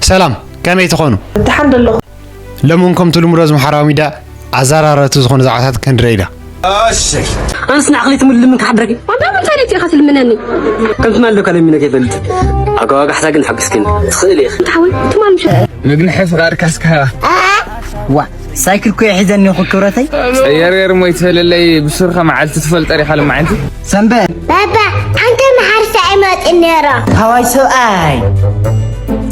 ሰላም፣ ከመይ ትኾኑ? ደሓን ዶ ኣለኹ? ሎሚ እውን ከምቲ ልሙድ ኣብዚ ማሕበራዊ ሚድያ ኣዘራረብቲ ዝኾኑ ዛዕባታት ክንርኢ ኢና። ኣነስ ንዓኽሊ ትምልምን ክሓድረኪ። ኣንታ ምንታይ ነቲ ኢኻ ትልምነኒ? ከም ትማል ዶ ከለሚነ ከይፈልጥ? ኣጓጋሕታ ግን ሓግዝክኒ ትኽእል ኢኺ። እንታ ሓወይ፣ ትማል ምሸት ምግንሒ ፍቓድካ እስካ። ዋ፣ ሳይክል እኮ እየ ሒዘኒ እኮ ክብረተይ። ጸየርየር እሞ ይትበለለይ፣ ብሱርካ መዓልቲ ትፈልጠር ኢኻ ሎማዓንቲ። ሰንበት። ባባ፣ ኣንተ መሓርሳ ኣይመጽእን ነይሮ። ሃዋይ ሰብኣይ።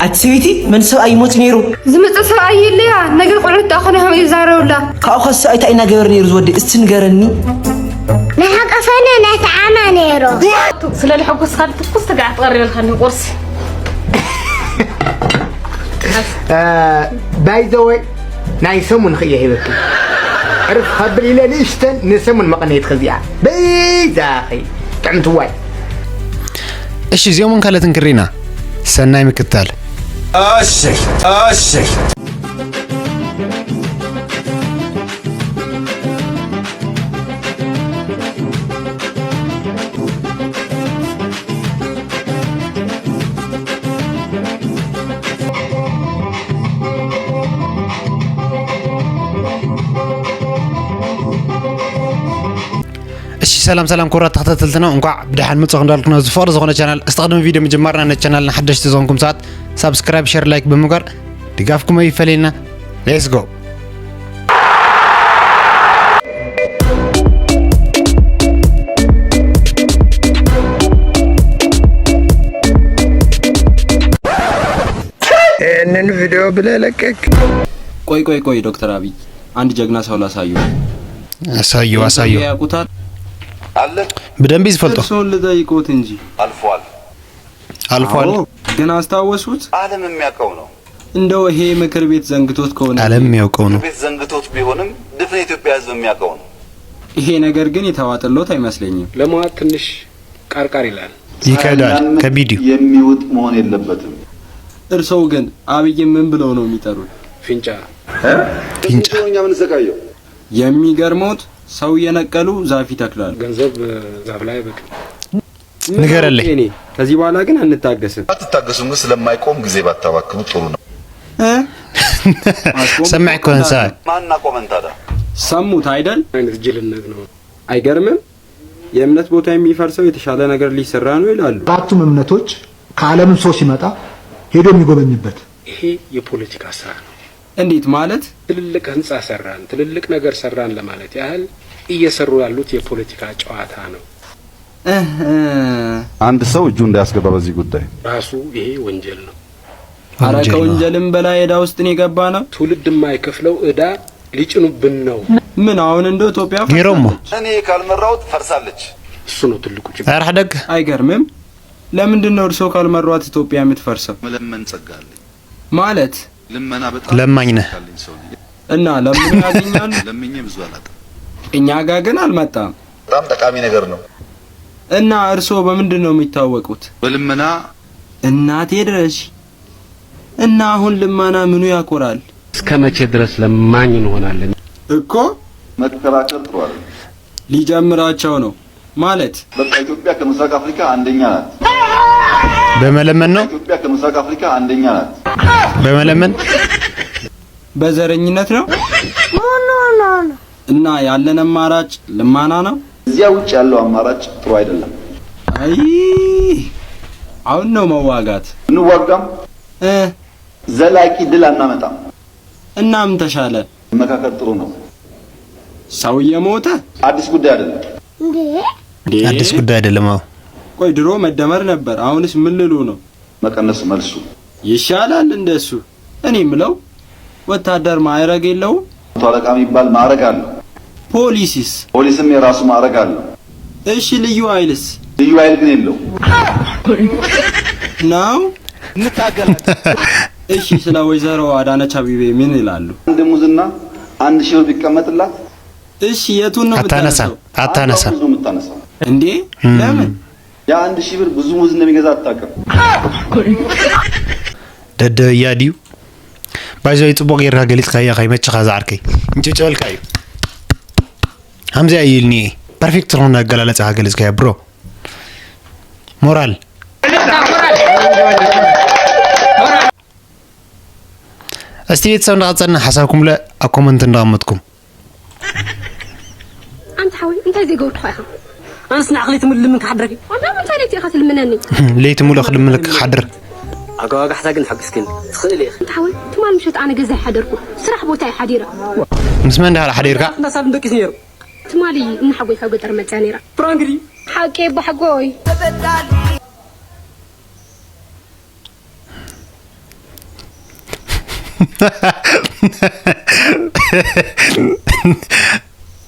ኣቲ ሰበይቲ፣ መን ሰብኣይ ይመጽእ ነይሩ? ዝመጽእ ሰብኣይ የለያ፣ ነገር ቆልዑት ደኣ ኮነ ከምኡ ይዛረቡላ። ካብኡ ኸስ ሰብኣይ እንታይ እናገበረ ነይሩ ዝወዲ? እስቲ ንገረኒ። ናሓቀፈነ ናተዓማ ነይሩ። ስለ ልሐጎስካ ትኩስ ትጋዕ ትቐርበልካኒ ቁርሲ። ባይ ዘ ወይ ናይ ሰሙን ክእየ ሂበኪ። ዕርፍ ከብል ኢለ ንእሽተን ንሰሙን መቐነይት ከዚኣ። በይዛኺ ጥዕምቲ ዋይ። እሺ፣ እዚኦምን ካልኦትን ክሪና። ሰናይ ምክታል። እሺ፣ እሺ። እሺ፣ ሰላም ሰላም ክቡራት ተኸታተልትና፣ እንኳዕ ብደሓን መጻኹም እንዳልኩና፣ እዚ ፍቕሪ ዝኾነ ቻናል፣ እስቲ ቅድሚ ቪድዮ ምጅማርና ነቲ ቻናልና ሓደሽቲ ዝኾንኩም ሰባት ሳብስክራይብ፣ ሸር፣ ላይክ ብምግባር ድጋፍኩም ኣይፈለየና። ሌትስ ጎ። ይህንን ቪዲዮ ብለህ ለቀቅ። ቆይ ቆይ ቆይ ዶክተር አብይ፣ አንድ ጀግና ሰው ላሳየው። አሳየው፣ አሳየው። ያውቁታል? አለ። በደንብ ይዝፈልጦ። እርሶን ልጠይቆት እንጂ። አልፏል። አልፏል። አዎ፣ ግን አስታወሱት? ዓለም የሚያውቀው ነው። እንደው ይሄ ምክር ቤት ዘንግቶት ከሆነ። ዓለም የሚያውቀው ነው። ምክር ቤት ዘንግቶት ቢሆንም ድፍን የኢትዮጵያ ሕዝብ የሚያውቀው ነው። ይሄ ነገር ግን የተዋጠሎት አይመስለኝም። ለመዋጥ ትንሽ ቃርቃር ይላል። ይከብዳል። ከቢድ። የሚውጥ መሆን የለበትም። እርሶ ግን አብይን ምን ብለው ነው የሚጠሩት? ፊንጫ። እ? ፊንጫ። እኛ የምንሰቃየው። የሚገርሞት ሰው እየነቀሉ ዛፍ ይተክላሉ። ገንዘብ ዛፍ ላይ አይበቅልም። ንገረልኝ። እኔ ከዚህ በኋላ ግን አንታገስም። አትታገሱም፣ ግን ስለማይቆም ጊዜ ባታባክኑ ጥሩ ነው። እ? ማስቆም ሰማይ እኮ ህንፃ። ማን አቆመን ታዲያ? ሰሙት አይደል? አይነት ጅልነት ነው። አይገርምም? የእምነት ቦታ የሚፈርሰው የተሻለ ነገር ሊሰራ ነው ይላሉ። አራቱም እምነቶች ከዓለምም ሰው ሲመጣ ሄዶ የሚጎበኝበት። ይሄ የፖለቲካ ስራ ነው። እንዴት ማለት? ትልልቅ ህንፃ ሰራን፣ ትልልቅ ነገር ሰራን ለማለት ያህል እየሰሩ ያሉት የፖለቲካ ጨዋታ ነው። እህ። አንድ ሰው እጁ እንዳያስገባ በዚህ ጉዳይ። ራሱ ይሄ ወንጀል ነው። አረ ወንጀል ነው። ከወንጀልም በላይ ዕዳ ውስጥ ነው የገባ ነው። ትውልድ የማይከፍለው ዕዳ ሊጭኑብን ነው። ምን አሁን እንደ ኢትዮጵያ ጌሮሞ። ፈርሳለች? እኔ ካልመራሁት ፈርሳለች። እሱ ነው ትልቁ ችግር። ኧረ ሕደግ። አይገርምም? ለምንድን ነው እርሶ ካልመሯት ኢትዮጵያ የምትፈርሰው? መለመን ጸጋ አለኝ። ማለት? ልመና በጣም ለማኝ ነህ። ያለኝ ሰው ነኝ። እና ለምን ያገኛሉ? ለምኜ ብዙ አላውቅም። እኛ ጋር ግን አልመጣም። በጣም ጠቃሚ ነገር ነው። እና እርሶ በምንድን ነው የሚታወቁት? በልመና። እናቴ ድረሽ። እና አሁን ልመና ምኑ ያኮራል? እስከ መቼ ድረስ ለማኝ እንሆናለን? እኮ መከራከር ጥሩ አይደለም። ሊጀምራቸው ነው ማለት። በቃ ኢትዮጵያ ከምስራቅ አፍሪካ አንደኛ ናት። በመለመን ነው? ኢትዮጵያ ከምስራቅ አፍሪካ አንደኛ ናት። በመለመን? በዘረኝነት ነው? ኖ፣ ኖ፣ ኖ፣ ኖ። እና ያለን አማራጭ ልመና ነው? እዚያ ውጭ ያለው አማራጭ ጥሩ አይደለም። አይ፣ አሁን ነው መዋጋት። እንዋጋም እ። ዘላቂ ድል አናመጣም። እና ምን ተሻለ? መመካከር ጥሩ ነው። ሰው እየሞተ? አዲስ ጉዳይ አይደለም። እንዴ? እንዴ? አዲስ ጉዳይ አይደለም። አዎ። ቆይ ድሮ መደመር ነበር፣ አሁንስ ምን ልሉ ነው? መቀነስ መልሱ። ይሻላል እንደሱ። እኔ ምለው ወታደር ማዕረግ የለውም? መቶ አለቃ የሚባል ማዕረግ አለው። ፖሊስስ? ፖሊስም የራሱ ማዕረግ አለው። እሺ ልዩ ኃይልስ? ልዩ ኃይል ግን የለው። ነው? እንታገላለን። እሺ ስለ ወይዘሮ አዳነች አቤቤ ምን ይላሉ? አንድ ሙዝና አንድ ሺህ ብር ቢቀመጥላት እሺ የቱን ነው አታነሳም፣ የምታነሳው? አታነሳም። አንዷ ሙዝ ነው የምታነሳው። እንዴ? እም። ለምን? ያ አንድ ሺህ ብር ብዙ ሙዝ እንደሚገዛ አታውቅም። ደደ እያ ድዩ? ባይዞይ ጽቡቕ ጌርካ ገሊጽካያ፣ ከይመችኻ ዝዓርከይ። እንጭጭ በልካ እዩ። ሃምዚኣ እዩ ኢልኒ እየ። ፐርፌክት ዝኾነ ኣገላለጻ ገሊጽካያ፣ ብሮ። ሞራል። እስቲ ቤተሰብ እንዳቐጸልና ሓሳብኩም ለ ኣብ ኮመንት እንዳቐመጥኩም። ኣንታ ሓወይ እንታይ ዘይገብርኩኻ ኢኻ? ኣነስ ንዓኽ ለይቲ ሙሉ ልምንካ ሓድረኪ። ኣንታ እንታይ ለይቲ ኢኻ ትልምነኒ? ለይቲ ሙሉ ክልምነካ ክሓድር። ኣገባጋሕታ ግን ሓግዝክን ትኽእል ኢኺ። ኣንታ ሓወይ ትማል ምሸት ኣነ ገዛይ ሓደርኩ። ስራሕ ቦታ እየ ሓዲረ። ምስ መን ዲኻ ሓዲርካ? እንዳ ሳሎን ደቂሱ ነይሩ። ትማሊ እናሓጎይ ካብ ገጠር መፅያ ነይራ። ፕራንክ ድዩ? ሓቂ ኣቦ ሓጎይ።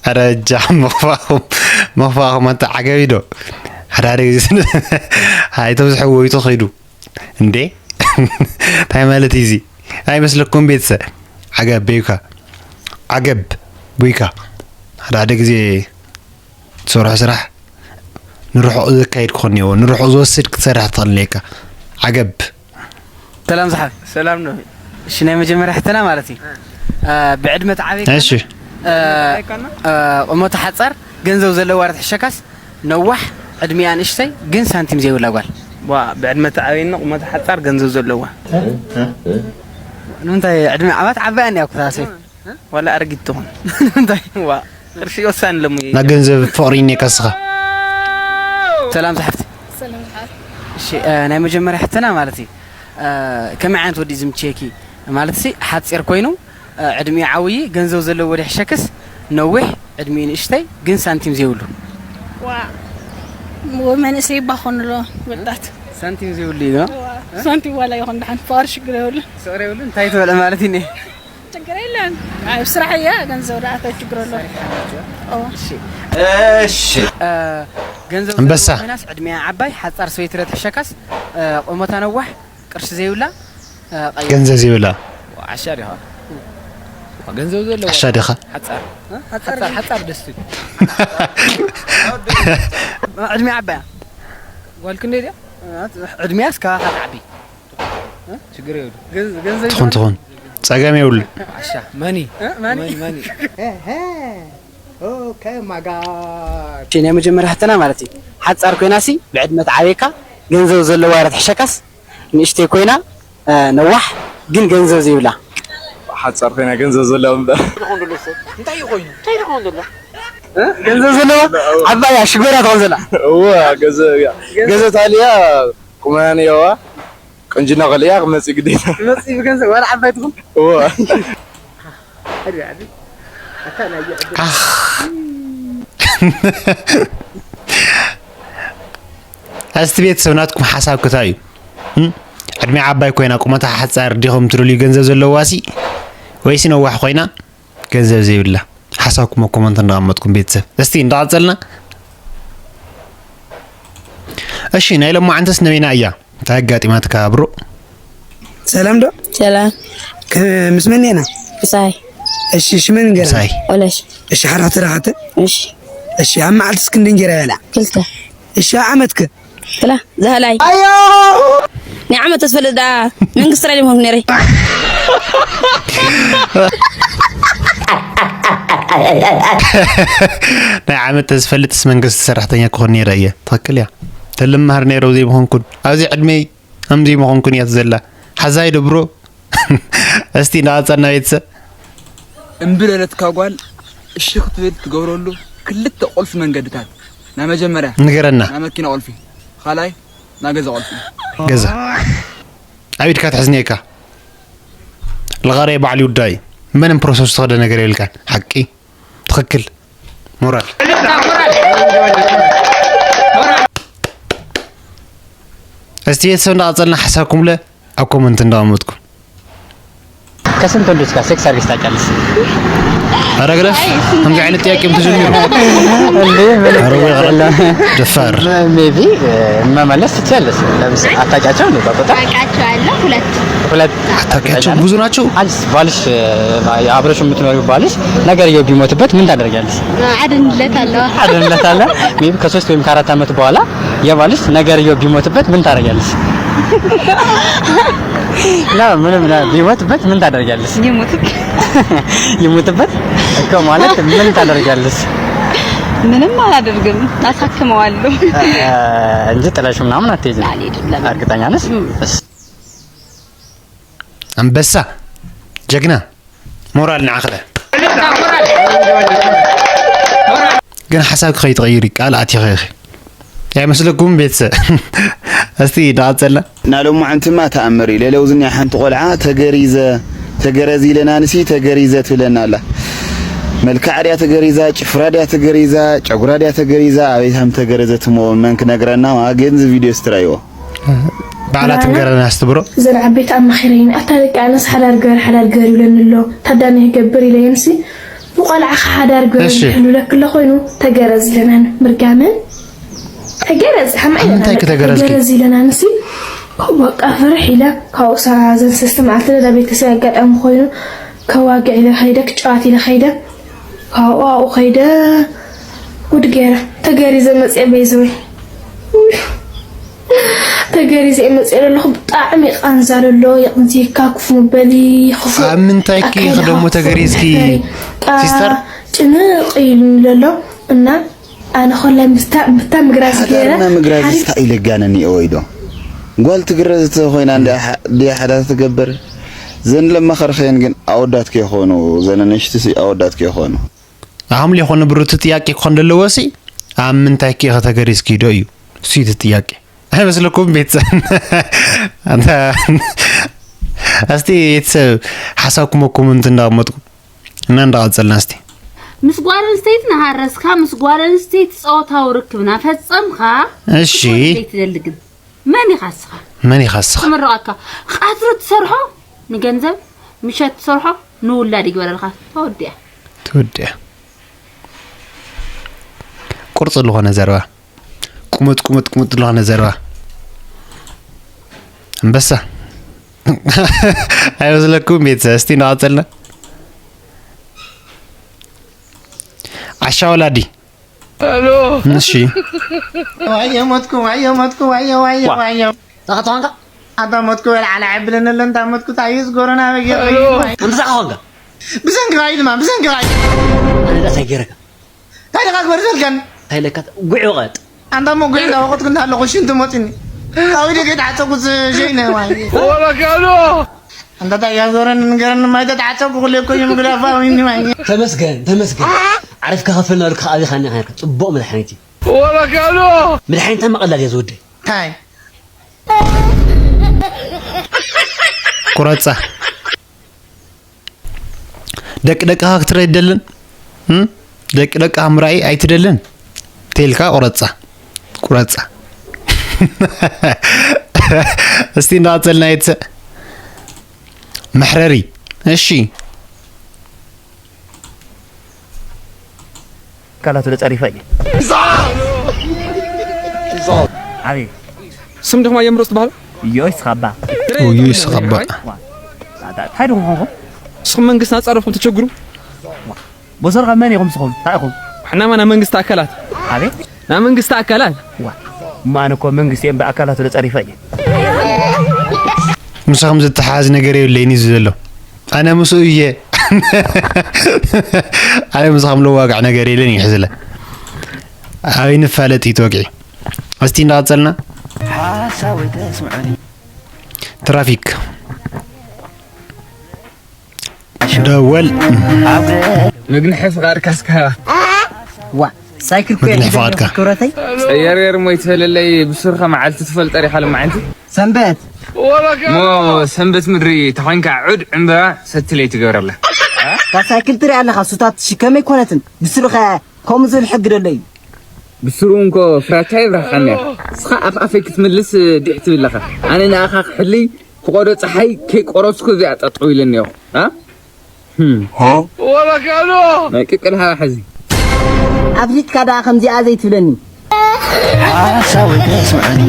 ኣረ ጃ መኽፋኹም መኽፋኹም ኣንተ ዓገቢ ዶ ሓደ ሓደ ግዜ ኣይተብዝሐዎ ይተኸይዱ እንዴ እንታይ ማለት እዩ እዚ ኣይመስለኩም ቤተሰብ ዓገብ በይካ ዓገብ ቡይካ ሓደ ሓደ ግዜ ትሰርሖ ስራሕ ንርሑቕ ዘካይድ ክኾን እኒኦ ንርሑቕ ዝወስድ ክትሰርሕ ትኽእል እኒካ ዓገብ ሰላም ዝሓብ ሰላም ነው እሺ ናይ መጀመርያ ሕተና ማለት እዩ ብዕድመ ተዓበይ እሺ ቁመቱ ሓፃር ገንዘብ ዘለዋ ርትሕሸካስ ነዋሕ ዕድሚኣ ንእሽተይ ግን ሳንቲም ዘይብላ ጓል ዋ ብዕድመ ተዓበይኒ ቁመቱ ሓፃር ገንዘብ ዘለዋ ንምንታይ ዕድመ ዓባት ዓባያ እኒያ ኩታሰይ ዋላ ኣረጊት ትኹን እንታይ ዋ ቅርሺ ወሳኒ ለሙ ና ገንዘብ ፍቕሪ እኔ ከስኻ ሰላም ዝሓፍቲ እሺ ናይ መጀመርያ ሕትና ማለት እዩ ከመይ ዓይነት ወዲ ዝምችየኪ ማለት ሲ ሓፂር ኮይኑ ዕድሚኡ ዓብዪ ገንዘብ ዘለዎ ወዲ ሕሸክስ ነዊሕ ዕድሚኡ ንእሽተይ ግን ሳንቲም ዘይብሉ ዋ መንእሰይ ይባኾንሎ ወጣት ሳንቲም ዘይብሉ እዩ ሳንቲም ዋላ ይኹን ድሓን ፍቕሪ ሽግር የብሉ ፍቕሪ የብሉ እንታይ ትበለ ማለት እዩ ችግር የለን። ኣብ ስራሕ እያ ገንዘብ ደኣ እንታይ ችግር ኣሎ? እሺ ገንዘብ ኣንበሳ ኮይናስ ዕድሚያ ዓባይ ሓፃር ሰበይቲ ረትሕሸካስ ቁመታ ነዋሕ ቅርሺ ዘይብላ ገንዘብ ዘይብላ ዓሻ ዲኻ ገንዘብ ዘለዋ ዓሻ ዲኻ ሓፃር ሓፃር ሓፃር ደስ ትብል ዕድሚያ ዓባያ ጓል ክንደይ ድያ ዕድሚያስ ካባኻ ትዓቢ ትኹን ትኹን ጸገም የብሉ። ናይ መጀመርያ ሕትና ማለት እዩ ሓፃር ኮይናሲ ብዕድመ ትዓበየካ ገንዘብ ዘለዋ ረ ትሕሸካስ ንእሽተይ ኮይና ነዋሕ ግን ገንዘብ ዘይብላ ሓፃር ኮይና ገንዘብ ዘለዋ እምበር ገንዘብ ዘለዋ ዓባያ ሽጎራ ትኾን ዘላ ገንዘብ ታልያ ቁመና ነየዋ ቁንጅና ከልእያ ክመጽእ ግዴታ ክመጽእ ብገንዘብ ዋላ ዓባይ ትኹን እዎ እስቲ ቤተሰብ ናትኩም ሓሳብ ክታይ እዩ ዕድሜ ዓባይ ኮይና ቁመታ ሓፃር ዲኹም ትደልዩ ገንዘብ ዘለዋሲ ወይሲ ነዋሕ ኮይና ገንዘብ ዘይብላ ሓሳብኩም ኣብ ኮመንት እንዳቐመጥኩም ቤተሰብ እስቲ እንዳቐፀልና እሺ ናይ ሎማዓንተስ ነበይና እያ እንታይ ኣጋጢማትካ ብሮ ሰላም ዶ ሰላም ምስ መን ኢና ምሳይ እሺ ሽመን ገራ ምሳይ ወለሽ እሺ ሓራ ተራሓተ እሺ እሺ ኣብ መዓልትስ ክንዲ እንጀራ ይበላ ክልተ እሺ ዓመትክ ስላ ዛህላይ ኣዮ ናይ ዓመት ተስፈልጥ ደኣ መንግስቲ ራድዮ ምኾንኩ ነይረ ናይ ዓመት ተዝፈልጥስ መንግስቲ ሰራሕተኛ ክኾን ነይረ እየ ትኽክል እያ ተልምሃር ነይረ ዘይምኾንኩን ኣብዚ ዕድመይ ኣምዚ ምኾንኩን እያ ትዘላ ሓዛይ ዶ ብሮ እስቲ እንዳቐፀልና ቤተሰብ እምቢ ለለትካ ጓል እሺ ክትብል ትገብረሉ ክልተ ቁልፊ መንገድታት ናይ መጀመርያ ንገረና ናይ መኪና ቁልፊ ካልኣይ ናይ ገዛ ቁልፊ ገዛ ኣብ ኢድካ ትሕዝኒ እካ ለቐረ ባዕሉ ይውዳእ እዩ ምንም ፕሮሰስ ዝተኸደ ነገር የብልካን ሓቂ ትኽክል ሞራል እስቲ ቤተሰብ እንዳቐፀልና ሓሳብኩም ለ ኣብ ኮመንት እንዳቐመጥኩም ከስንት ወንዶች ጋር ሴክስ አድርገሽ ታውቂያለሽ? ኧረ ግደፍ ከምዚ ዓይነት ጥያቄ ተጀሚሩ እንዴ ምን ኧረ ወይ ኧረ ደፋር ሜቢ መመለስ ትችያለሽ። ለምሳሌ አታውቂያቸው እንዴ ጣጣ? አውቃቸዋለሁ ሁለት ሁለት አታውቂያቸው ብዙ ናቸው። አንቺስ ባልሽ አብረሽ የምትኖሪው ባልሽ ነገርየው ቢሞትበት ምን ታደርጊያለሽ? አድንለታለሁ። አድንለታለሁ። ሜቢ ከሶስት ወይም ከአራት አመት በኋላ የባልሽ ነገርየው ቢሞትበት ምን ታደርጊያለሽ? ና ምንም ና ቢሞትበት ምን ታደርጊያለሽ? ይሙትክ ይሙትበት እኮ ማለት ምን ታደርጊያለሽ? ምንም አላደርግም፣ አሳክመዋለሁ። እንጂ ጥለሽ ምናምን አትሄጂም። አልሄድም። ለምን? እርግጠኛ ነሽ? እሺ። አንበሳ ጀግና። ሞራል ንዓኽለ። ግን ሓሳብኪ ከይትቐይሪ ቃል ኣቲኺ ኢኺ። ኣይመስለኩም ቤተሰብ? እስቲ ንቐጸልና። ናሎማዓንትማ ተኣምር እዩ። ሌለው ዝኒያ ሓንቲ ቆልዓ ተገሪዘ፣ ተገረዚ ኢለና ንሲ ተገሪዘ ትብለና ኣላ። መልክዓ ድያ ተገሪዛ፣ ጭፍራ ድያ ተገሪዛ፣ ጨጉራ ድያ ተገሪዛ፣ ኣበይ ከም ተገረዘት እሞ መን ክነግረና? ዋ፣ ግን እዚ ቪድዮ ስትራይዎ። ባዕላ ትንገረና እስቲ ብሮ። እዘን ዓበይቲ ኣማኺረይኒ፣ ኣታ ደቂ ኣነስ ሓዳር ግበር፣ ሓዳር ግበር ይብለኒ ኣሎ። ታዳሚ ክገብር ኢለየንሲ፣ ብቆልዓኻ ሓዳር ግበር እሺ። ይብለክ ኣሎ ኮይኑ፣ ተገረዝ ኢለናን ምርጋምን። ተገረዝ፣ ሓማይ ኣብ ምንታይ ኢለናን፣ ክተገረዝኪ? ተገረዝ ኢለናንሲ፣ በቃ ፍርሕ ኢለ፣ ካብኡ ሳ-፣ ዘን ሰለስተ መዓልቲ ነዳ ቤተሰብ ኣጋጣሚ ኮይኑ፣ ከዋግዕ ኢለ ከይደ፣ ክጫወት ኢለ ከይደ፣ ካብኡ ኣብኡ ከይደ፣ ጉድ ገይረ፣ ተገሪዘ መፅየ በይዘወይ። ተገሪዘ እየ መፅየ ዘለኹ፣ ብጣዕሚ ቃንዛ ዘሎ፣ የቕንዝየካ፣ ክፉ መበሊ፣ ክፉ ኣብ ምንታይ ከ ኣካይዳ፣ ክደሞ ክፉ ተገሪዝኪ፣ መሕፈሪ። ቃ-፣ ሲስተር? ጭንቕ ኢሉኒ ዘሎ፣ እና ኣነ ኮላ ምስታ-፣ ምስታ ምግራዝ ገይረ፣ ሓዳርና ምግራዝ ሓሪፍ እስታ ኢለ ጋነኒ እየ ወይ ዶ? ጓል ትግረዝ ተኾይና እንደ ሓ-፣ ድያ ሓዳር ትገብር? ዘን ለማኸርኸየን ግን ኣወዳት ከይኾኑ፣ ዘን ኣነሽቲ ሲ ኣወዳት ከይኾኑ። ኣሁም ሊኾነ ብሩት ጥያቄ ክኾን ዘለዎ ሲ፣ ኣብ ምንታይ ከ ከተገሪዝኪ ዶ እዩ? እሱ እዩ እቲ ጥያቄ። ኣይመስለኩም ቤተሰብ? ኣንታ፣ እስቲ ቤተሰብ ሓሳብኩም ኣብ ኮመንት እንዳቐመጥኩም እና እንዳቐጸልና እስቲ። ምስ ጓል ኣንስተይቲ እናሃረስካ፣ ምስ ጓል ኣንስተይቲ ጾታዊ ርክብ እናፈጸምካ እሺ። ክትወልድ ዘይትደሊ ግን መን ኢኻ እስኻ? መን ኢኻ እስኻ? ክምርቐካ። ቀትሪ ትሰርሖ ንገንዘብ፣ ምሸት ትሰርሖ ንውላድ ይግበረልካ። ተወዲኣ። ተወዲኣ። ቁርፂ ዝኾነ ዘረባ። ቁሙጥ፣ ቁሙጥ፣ ቁሙጥ ዝኾነ ዘረባ። ኣንበሳ። ኣይመስለኩም ቤተሰብ? እስቲ እናቐፀልና። ዓሻ ወላዲ። ሄሎ። እሺ። ዋየ ሞትኩ፣ ዋየ ሞትኩ፣ ዋየ፣ ዋየ፣ ዋ። ዋየ። ጣቓ ተዋንካ? ኣታ ሞትኩ በል ዓላ ዕብለኒ ኣሎ፣ እንታ ሞትኩ ታዩ ዝጎረና በጊ ሄሎ። ቆዩ። ኣምሳኻ ኾንካ? ብሰንኪ ኻዩ ድማ፣ ብሰንኪ ኻዩ። ኣነ ዳ እንታይ ገይረካ? እንታይ ደኻ ግበር ዘልከን? እንታይ ኢለካ? ጉዕ ወቐጥ። ኣንታ ሞ ጉዕ እንዳወቐጥኩ እንዳ ኣለኹ ሽንቲ ሞፂኒ። ካውዲ ከይተዓፀኩ ሸይነ ዋይ። ወረካሎ። ኣንታ እንታይ እያ ዞረን ንገረን ማይ ተተዓፀኩ ኩሉ እኮ እዩ ምግዳፋ ወይኒ ማይ። ተመስገን፣ ተመስገን። ዓሪፍካ ከፈልናሉ ከኣ ኣቢኻኒ ኸይርካ። ጽቡቕ መድሓኒት እዩ። ወረካሎ። መድሓኒት መቐላል እያ ዝወደይ። እንታይ? ቁረጻ። ደቂ ደቅኻ ክትርኢ ኣይትደልን? እም? ደቂ ደቅኻ ምርኣይ ኣይትደልን? ተልካ ቁረጻ። ቁረጻ። እስቲ እንዳቐጸልና የትሰ-፣ መሕረሪ። እሺ። ኣካላቱ ለጸሪፋ እየ። ኣቤት። ስም ድኹም ኣየምሮ ትበሃል? እዮ ይስኻባ። እዮ ይስኻባ። ዋ፣ ታ-፣ ታ-፣ እንታይ ድኹም ኾንኩም? ንስኹም መንግስቲ ኣጻረፍኩም ተቸግሩ? ዋ፣ በሰር ካብ መን ኢኹም ንስኹም? እንታይ ኢኹም? ሕናማ ናይ መንግስቲ ኣካላት። ኣቤት። ናይ መንግስቲ ኣካላት። ዋ፣ እሞ ኣነ እኮ መንግስቲ እየ እምበር ኣካላቱ ለጸሪፋ እየ። ምሳኹም ዝተሓዝ ነገር የብለይን እዩ ዘሎ። ኣነ ምስኡ እየ። ኣነ ምሳኹም ለዋጋዕ ነገር የለን እዩ ሕዝለ። ኣበይ ንፋለጥ እዩ ተወግዒ። እስቲ እንዳቐጸልና። ሓሳብ ወይ ተስምዑኒ። ትራፊክ። ደወል። መግንሒ ፍቓድካ እስካ። ዋ፣ ሳይክል እኮ መግንሒ የለን ፍቓድካ። ክብረተይ። ጸየርየር እሞ ይትፈለለይ፣ ብሱርካ መዓልቲ ትፈልጠር ኢኻ፣ ልማዓንቲ። ሰንበት። እሞ ሰንበት ምድሪ ተኾይንካ ዑድ ዕምበባ ሰትለይ ትገብረላ። ካብ ሳይክል ትርኢ ኣለኻ፣ ሱታት ሽከመይ ኮነትን፣ ብስሩኸ ከምኡ ዝብል ሕጊ ደሎ እዩ። ብስሩ እንኮ ፍራቻ ይብራኻኒ። እስኻ ኣፍ ኣፈይ ክትምልስ ዲሕ ትብል ኣለኻ። ኣነ ንኣኻ ክሕልይ ፍቆዶ ጸሓይ ከይቆረጽኩ እዚኣ ጠጠው ኢለኒ እኮ። ኣ? ህም። ወረካሎ። ናይ ቅቅል ሃዋ ሕዚ። ኣፍሊጥካ ደኣ ከምዚኣ ዘይትብለኒ። ሓሳብ ወይ ተስምዐኒ።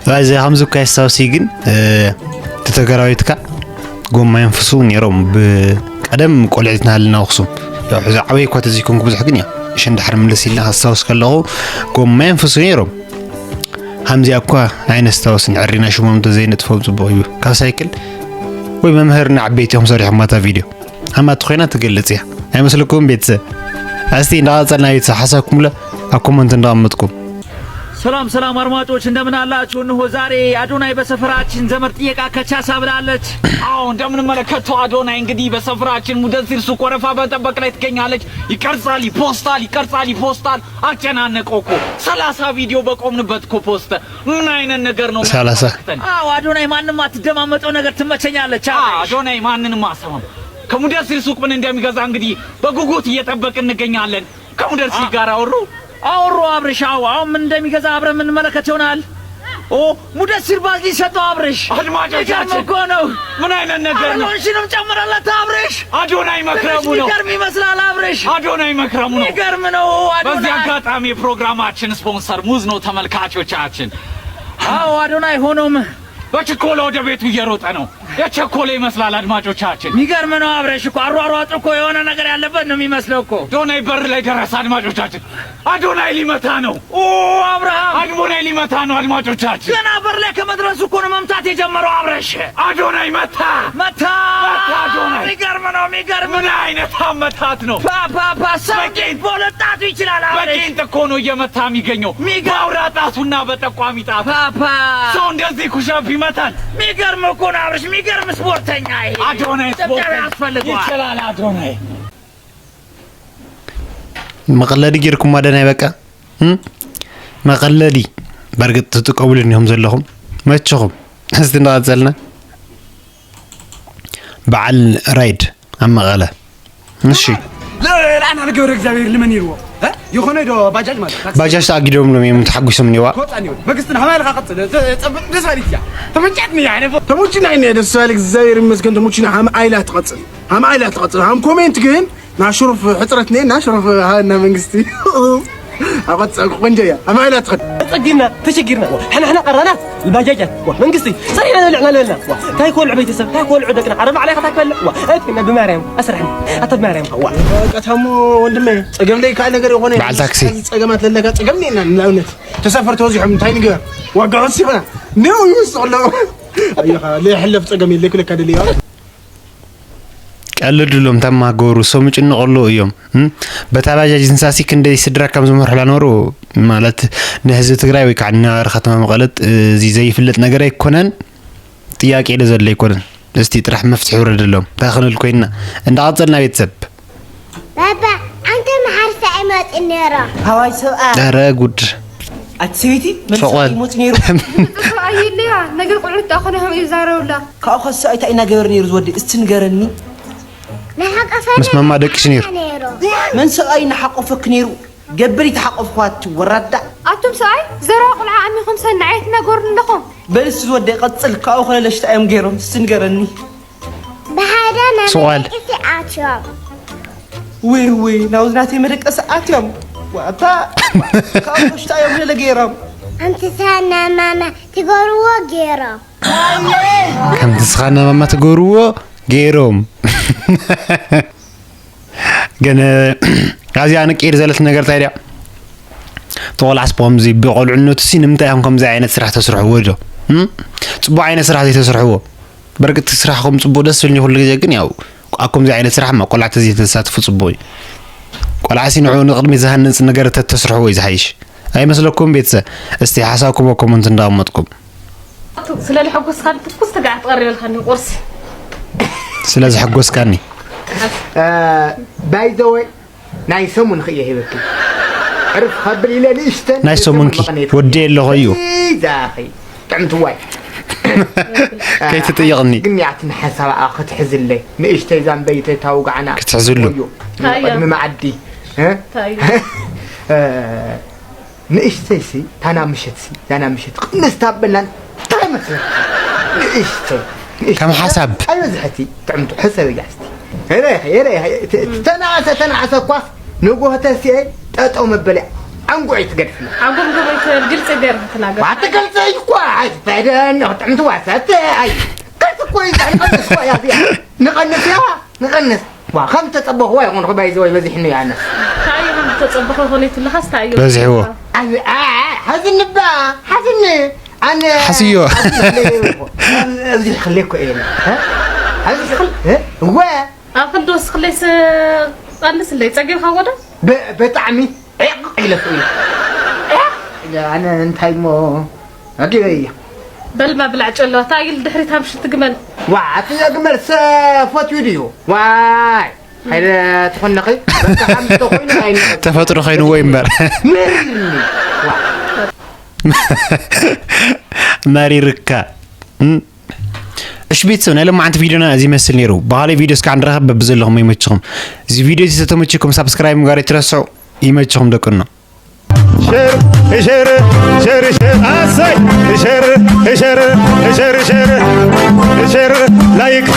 ባዜ ከምዚ እኳ የስታውሲ ግን፣ እ፣ ተተገራዊትካ ጎማ የንፍሱ ነይሮም። ብቀደም ቆልዒት ናሃልና ኣኽሱም። ያው ሕዚ ዓበይ እኳ ተዘይኮንኩ ብዙሕ ግን ያው እሸ እንዳሕር ምልስ ኢልና ከስታውስ ከለኹ ጎማ የንፍሱ ነይሮም። ከምዚኣ እኳ ኣይነስታውስን። ዕሪና ሽሞም እንተዘይነጥፎም ጽቡቕ እዩ። ካብ ሳይክል ወይ መምህርና ዓበይቲ እዮም ሰሪሖም ማታ ቪድዮ። ሃማት ኮይና ትገልጽ እያ። ኣይመስለኩም ቤተሰብ? እስቲ እንዳቐጸልና ቤተሰብ ሓሳብኩም ለ ኣብ ኮመንት እንዳቐመጥኩም። ሰላም ሰላም አድማጮች እንደምን አላችሁ? እነሆ ዛሬ አዶናይ በሰፈራችን ዘመድ ጥየቃ ከቻሳ ብላለች። አዎ፣ እንደምንመለከተው አዶናይ እንግዲህ በሰፈራችን ሙደሲር ሱቅ ወረፋ በመጠበቅ ላይ ትገኛለች። ይቀርጻል፣ ይፖስታል፣ ይቀርጻል፣ ይፖስታል። አጨናነቀው እኮ። ሰላሳ ቪዲዮ በቆምንበት እኮ ፖስተ። ምን አይነት ነገር ነው? ሰላሳ የሚያስመለክተን? አዎ አዶናይ፣ ማንም አትደማመጠው ነገር ትመቸኛለች። አዎ፣ አዶናይ ማንንም አሰማም። ከሙደሲር ሱቅ ምን እንደሚገዛ እንግዲህ በጉጉት እየጠበቅን እንገኛለን። ከሙደሲር ጋር አወሩ። አወሩ አብርሽ። አዎ፣ አሁን ምን እንደሚገዛ አብረን የምንመለከት ይሆናል። ኦ፣ ሙደሲር ባጊ ሰጠው አብርሽ። አድማጮቻችን፣ ይገርም እኮ ነው። ምን አይነት ነገር ነው? አሁን ሽንም ጨምረለት አብርሽ። አዶናይ መክረሙ ነው። ይገርም ይመስላል አብርሽ። አዶናይ መክረሙ ነው። ይገርም ነው አዶናይ። በዚህ አጋጣሚ የፕሮግራማችን ስፖንሰር ሙዝ ነው ተመልካቾቻችን። አዎ አዶናይ፣ ሆኖም በችኮላ ወደ ቤቱ እየሮጠ ነው። የቸኮለ ይመስላል አድማጮቻችን። የሚገርም ነው አብርሽ እኮ። አሯሯጡ እኮ የሆነ ነገር ያለበት ነው የሚመስለው እኮ። አዶናይ በር ላይ ደረሰ አድማጮቻችን። አዶናይ ሊመታ ነው። ኦ አብርሃም፣ አዶናይ ሊመታ ነው አድማጮቻችን። ገና በር ላይ ከመድረሱ እኮ ነው መምታት የጀመረው አብርሽ። አዶናይ መታ። መታ። መታ አዶናይ። የሚገርም ነው፣ የሚገርም ምን ነው። አይነት አመታት ነው? ፓ፣ ፓ፣ ፓ፣ ሰው በቂንጥ። እንዴት በሁለት ጣቱ ይችላል አብርሽ? በቂንጥ እኮ ነው እየመታ የሚገኘው። የሚገርም። በአውራ ጣቱና በጠቋሚ ጣቱ። ፓ፣ ፓ። ሰው እንደዚህ ኩሻፕ ይመታል? የሚገርም እኮ ነው አብርሽ፣ የሚገርም ስፖርተኛ ይሄ። አዶናይ ጭብጨባ ስፖርተኛ። ያስፈልገዋል። ይችላል አዶናይ። መቐለዲ ጌርኩም ኣደናይ በቃ፣ እም? መቐለዲ። በርግጥ ትጥቀቡሉ እኒኹም ዘለኹም። መቸኹም። እስቲ እንዳቐጸልና። በዓል ራይድ ኣብ መቐለ። እሺ። ለአና ለገብረ እግዚኣብሔር ልመን ይርዎ። እ? የኾነ ዶ ባጃጅ ማለት ታክሲ። ባጃጅ ተኣጊዶም ሎም እዮም ተሓጒሶም እኒዋ። ክወጻ እኒዎ። መንግስትና ሃማይ ለካ ቀጽል። ተ-፣ ጸብቅ ደስ ባሊት እያ። ተመንጫትኒ እያ። ኣነ ተሞችና እየ ደስ ባሊ እግዚኣብሔር ይመስገን። ተሞችና ሃም ኣይላ ትቐጽል። ሃም ኣይላ ትቐጽል። ሃም ኮሜንት ግን ናሽሩፍ ሕጽረት ነና ሽሩፍ ሃና መንግስቲ። ኣቐጸልኩ ቆንጆ እያ። ኣማይላ ትኸድ። ጸጊና፣ ተሸጊርና። ዋ፣ ሕና፣ ሕና ቀራናት፣ ባጃጃት። ዋ፣ መንግስቲ፣ ሰሪሕና ንብልዕ ናለና። ዋ፣ እንታይ ኮልዑ ቤተሰብ፣ እንታይ ኮልዑ ደቅና። ኣረ ባዕላይ ከታክበለ። ዋ፣ እት፣ ብማርያም፣ ኣስራሕኒ። ኣታ ብማርያም። ዋ። ቀታሞ ወንድመ፣ ጸገም ለይከኣል ነገር የኾነ። በዓል ታክሲ። ጸገማት ለለካ ጸገም ነና፣ ንኣብነት። ተሳፈርቲ ወዚሖም እንታይ ንግበር? ዋጋ ወሲኽና። ነው ይውስቕ ኣለዉ። ኣየኻ፣ ለይሕለፍ ጸገም የለ፣ ክለካ ደልያ። ቀልድሎም ተማሃገሩ፣ ሰሙ ጭንቕ ኣለዉ እዮም። እም? በታ ባጃጅ እንሳሲ ክንደይ ስድራ ከም ዝመርሑላ ነበሩ። ማለት ንህዝቢ ትግራይ ወይ ከዓ ንነባሪ ከተማ መቐለ እዚ ዘይፍለጥ ነገር ኣይኮነን። ጥያቄ ኢለ ዘሎ ኣይኮነን። እስቲ ጥራሕ መፍትሒ ይውረደሎም። እንታይ ክንብል ኮይንና? እንዳቐጸልና ቤተሰብ። ባባ፣ ኣንተ መሓርሳ ኣይመጽእ ነይሮ። ሃዋይ ሰብኣ። ኧረ ጉድ። ኣቲ ሰበይቲ፣ መልሲ ፎቆል። ይሞጽ ነይሩ። ኣየለያ፣ ነገር ቆልዑት ኣኾነ ከም ይዛረቡላ። ካብኡ ኸስ ሰብኣይ እንታይ እናገበረ ነይሩ ዝወዲ? እስቲ ንገረኒ። ንሓቀፈ ምስ ማማ ደቂሱ ነይሩ። ነይሩ። መን ሰብኣይ እናሓቆፈክ ነይሩ? ገበል ይተሓቆፍኳ ኣቲ ወራዳ። ኣቱም ሰብኣይ፣ ዘረባ ቆልዓ ኣሚኹም ሰናይ ኣይትናገሩኒ ኣለኹም። በል እስቲ ዝወዲ ቀጽል፣ ካብኡ ኸለለሽታ እዮም ገይሮም። እስቲ ንገረኒ። ብሓደ ናይ ስቋል። መደቀሲ ኣትዮም። ውይ፣ ውይ፣ ናብዚ ናተይ መደቀሲ ኣትዮም። ዋታ፣ ካብ ውሽጣ እዮም ገለ ገይሮም። ኣንቲ ሳና ማማ ትገርዎ ገይሮም። ከምቲ ስኻና ማማ ትገብርዎ ገይሮም። ግን፣ ኣብዚ ኣነ ቅይር ዘለትኒ ነገር እንታይ ድያ? እቲ ቆልዓስ ብኸምዚ ብቆልዕነቱ ሲ ንምንታይ ኢኹም ከምዚ ዓይነት ስራሕ ተስርሕዎ ዶ? እም? ጽቡቕ ዓይነት ስራሕ ዘይተስርሕዎ? በርግጥ ስራሕኹም ጽቡቕ ደስ ዝብልኒ ኩሉ ግዜ፣ ግን ያው ኣብ ከምዚ ዓይነት ስራሕ ማ ቆልዓ ተዘይተሳትፉ ጽቡቕ እዩ። ቆልዓ ሲ ንዕኡ ንቕድሚት ዝሃንጽ ነገር ተተስርሕዎ እዩ ዝሓይሽ። ኣይመስለኩም ቤተሰብ? እስቲ ሓሳብኩም ኣብ ኮመንት እንዳቐመጥኩም። ስለ ዘሐጎስካኒ ትኩስ ስጋዕ ትቐርበልካኒ ቁርሲ። ስለ ዘሐጎስካኒ። እ፣ ባይ ዘ ወይ፣ ናይ ሰሙንኺ እየ ሂበኪ። ዕርፍ ከብል ኢለ ንእሽተን ናይ ሰሙንኪ መቐነት ወዲ ኣለኹ እዩ። ዛኺ ጥዕምቲ ዋይ። ከይትጥይቕኒ። ግን ያትን ሓሳብ ክትሕዝለይ። ንእሽተይ ዛንበይተይ ታውጋዕና ክትሕዝሉ። እዩ። ታያ። ቅድሚ መዓዲ። እ? ታያ። እ፣ ንእሽተይሲ፣ ታና ምሸትሲ፣ ዛና ምሸት ቅንስ ታበላን እንታይ መስለካ? ንእሽተይ፣ ንእሽተይ። ከም ሓሳብ። ኣይበዝሐቲ፣ ጥዕምቱ፣ ሕሰብ እያ እስቲ። ሄረ፣ ሄረ፣ ሄረ፣ ተ-፣ ተናእሰ፣ ተናእሰ እኳስ ንጎሆ ተሲኤ ጠጠው መበሊ ዓንጉዕ ትገድፍና። ዓንጉዕ ገበይ ትበል፣ ግልፂ ገይርካ ተናገር። ባትገልፂ እኳ፣ ኣይ፣ ፈደን፣ ጥዕምቱ ዋሰት፣ ኣይ፣ ቀስ እኮ እዩ፣ ንቐንስ እኮ እያ እዚኣ። ንቐንስ እያ፣ ንቐንስ። ዋ፣ ከም ተጸበኽዎ ኣይኮንኩ፣ ባይ ዘ ወይ በዚሕኒ እዩ ኣነ። እንታይ እዩ ከም ተጸበኸ ኮነ ትለኻስ እንታይ እዩ? በዚሕዎ። ኣይ፣ ኣ፣ ኣ፣ ሓዝኒ ባ፣ ሓዝኒ። ኣነ ሓስዮ። ኣብዚ ክለ እኮ፣ ኣብዚ ክለ እኮ እየ። እ? ኣብዚ ክል-፣ እ? እወ። ኣብ ክንዲ ወስኽለይስ ቀንስለይ፣ ጸጊብካ ወደ? ብ-፣ ብጣዕሚ ዒቕ ኢለኩ እዩ። ዒቕ? ኣነ እንታይ እሞ ኣዲበያ። በልማ ብላዕ ጨለዋ ታይል ድሕሪት ኣምሽቲ ግመል። ዋ ኣትኛ ግመል ሰፈትዩ ድዩ? ዋይ ሃይለ ትኾነኺ በቃ ሓምስቶ ኮይኑ ኣይነቐ ተፈጥሮ ኮይኑ ወይ እምበር ምርኒ መሪርካ እም። እሺ ቤተሰብ ናይ ለማዓንቲ ቪዲዮና እዚ ይመስል ነይሩ። ባህሊ ቪዲዮ እስካዕ ንረኸብ በብዘለኹም ይመችኹም። እዚ ቪዲዮ እዚ ተተመችኩም ሳብስክራይብ ምግባር ይትረስዑ። ይመችኹም ደቅኖ። ሸር ሸር ሸር ሸር ኣሰይ ሸር ሸር ሸር ሸር ሸር ላይክ